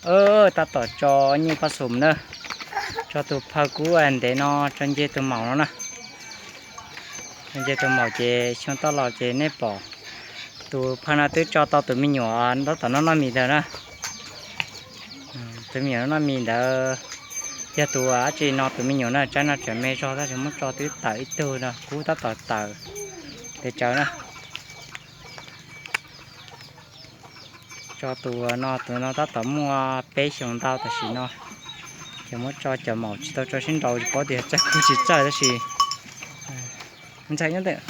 Tab tom tso nyuj paj xum na, tso tus phaw kub ntev no tso nce tus maum no na. Tso nce tus maum ces xyoo toj los ces nej pom tus phaw no twb tso tau tus me nyuam tab tom noj noj mis ntawd na. Tus me nyuam noj noj mis ntawd yog tus dab tsi no tus me nyuam na, tsab no tseem me zog tab sis muab tso twb tawm ib tug no, kub tab tom tawm tes tsawv na. Tso tus no, tus no tab tom muaj peb xyoos ntau tam sim no. Ces muab tso cov maum tsis tau tso sib nraus tsis paub tias txawj kub tsis txawj tab sis ntxhais nyob ntawm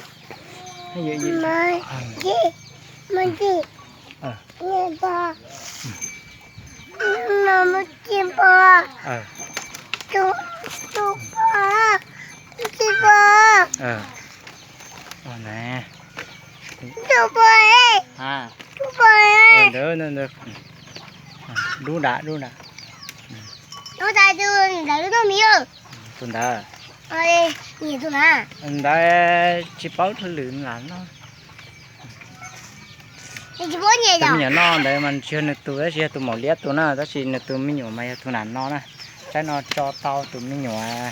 Dub dam, dub dam. Tus ntawd, tus ntawd tsis paub lwm lam no. Tus me nyuam no ntawd mas tsis yog nws tus tab sis yog tus maum liab tus na, tab sis nws tus me nyuam mas yog tus nam no na. Tsab no tso tau tus me nyuam,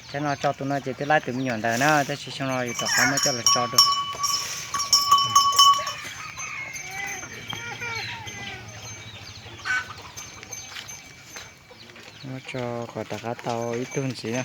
tsab no tso tus no ces twb laib tus me nyuam ntawd na, tab sis xyoo no yus rov qab muab coj los tso dua. Muab tso kom rov qab tau ib tug ntxiv na.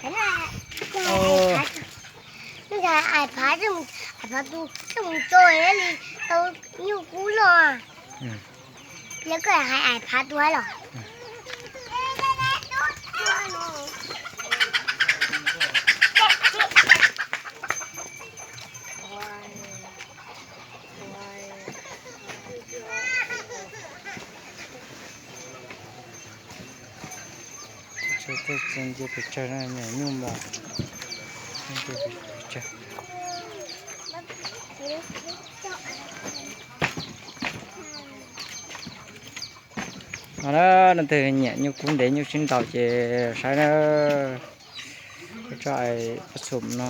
Tej txi nce pes tsawg no, nyuam nyuj mos. Nce pes tsawg. No na, leej twg nyiam nyuj kub ntev nyuj sib nraus ces saib na. Tso paj xum no.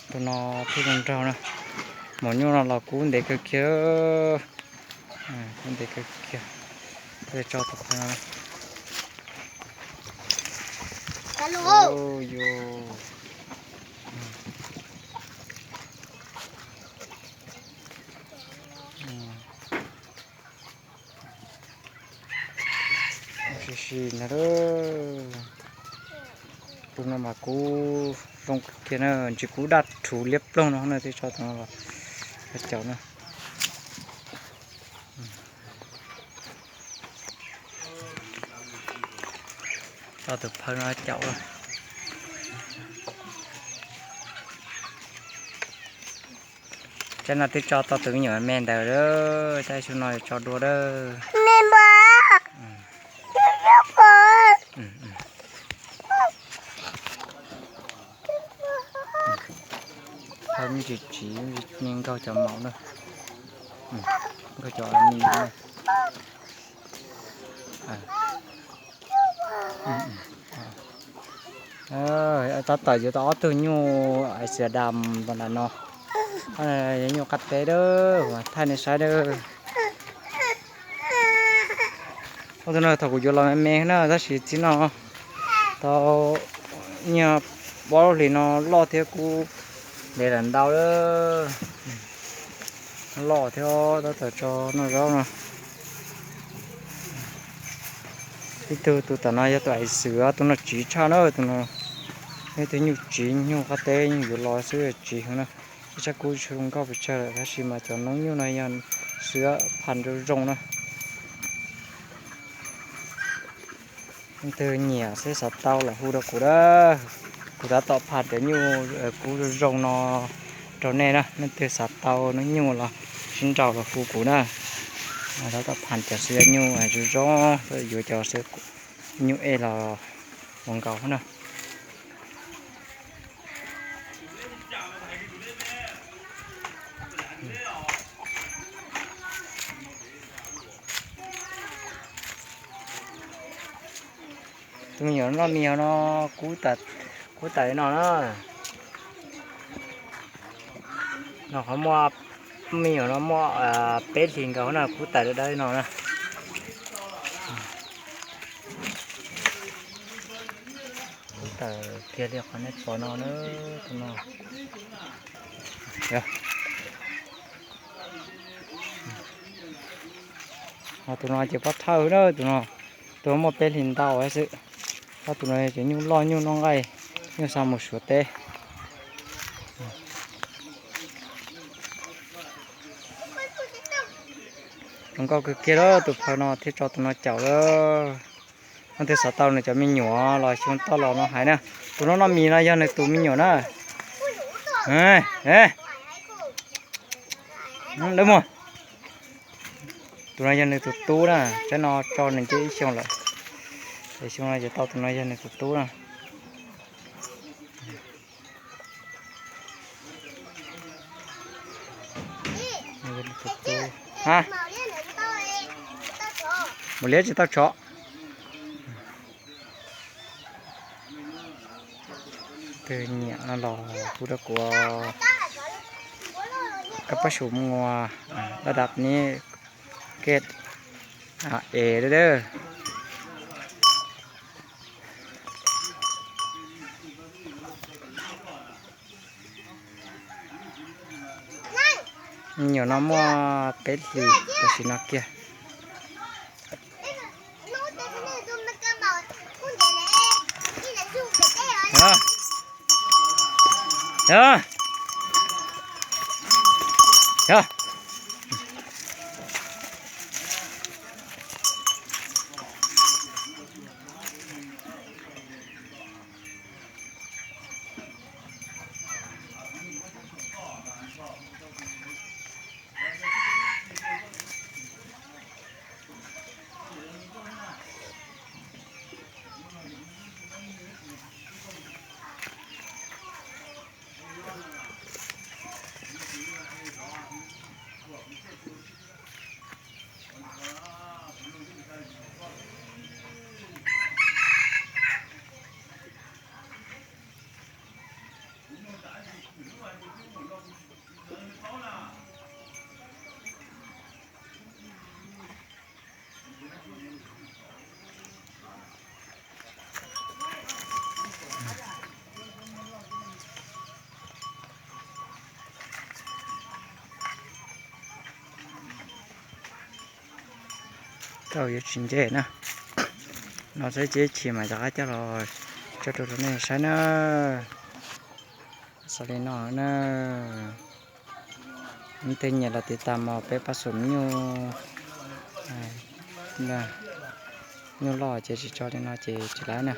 Tus no thiab zoo nraug na. Maum nyuj no los kub ntev kawg kiag. Kub ntev kawg kiag. Tso tus phaw no. Sim sim no, tus no mas kub zoo kiag na, ntsis kub daj rhuv liab ploog no na, thiaj tso tus no los caum na. Tso tus phaw no caum. Tsab no twb tso tau tus me nyuam me ntawd lawm, tab sis no tso dua lawm. Phaw me ntsis tsiv, nkaug cov maum na, nkaug cov mis na. Tab tom yuav tau ob tug nyuj Amsterdam nram no, nyuj qab teb dawb, thaij nej saib dawb. Ob tug no thaum kuv yuav los me me na, tab sis txij no tau nyiaj ob lub hlis no loj thiab kub ntev lawm ntau lawm. Loj thiab tab tom tso noj zaub no. Ib tug tus tom no yog tus ais xwm, tus no tsiv tshaj na, tus no yog tus nyuj tsiv, nyuj qab teb nyuj yuav los xwb tsiv heev na. Ib tsab kub tsis zoo nkauj pes tsawg lawm tab sis mas cov noob nyuj no yog xwb phaj zoo zoo na. Leej twg nyiam xwb xav tau los hu rau kuv na. Kuv tab tom phaj cov nyuj kub zoo zoo no rau nej na, leej twg xav tau noob nyuj los sib nraus los hu kuv na. Tab tom phaj cov xwb nyuj zoo zoo, yuav cov xwb nyuj ej los ua nkaus na. Tus me nyuam noj mis no, kub tas li no na. No qhov muaj Me nyuam no muaj peb hlis nkaus na, kub tawm dawb dawb no na. Kub tawm kiag li qhov nej pom no na, tus no. Ho tus no ces pob thawj na, tus no, tus no muaj peb hlis ntau xwb. Ho tus no ces nyuj loj nyuj noj nqaij, nyuj xa mus Suav teb. Zoo nkauj kawg kiag lawm, tus phaw no thiaj tso tus no caum lawm. Leej twg xav tau nws cov me nyuam los xyoo toj los no hais na. Tus no noj mis no yog nws tus me nyuam na. Dawb Muag. Tus no yog nws tus tub na, tsaib no tso nws nce ib xyoos lawm. Xyoo no ces tau tus no yog nws tus tub na. Mus liab tsis tau tso. Tus nyiam no los hu rau kuv, koj pab su mus ua, laj dab ni, ke, es dawb. Me nyuam no muaj peb hlis tam sim no kiag. Tau yuav tsis nce na. No saib tsis chim mas rov qab coj los tso rau nej saib na. Xav li no na. Leej twg nyiam los tiv tas mos peb pab xum nyuj. Nyuj loj ces tsis tso li no ces tsis lawv na.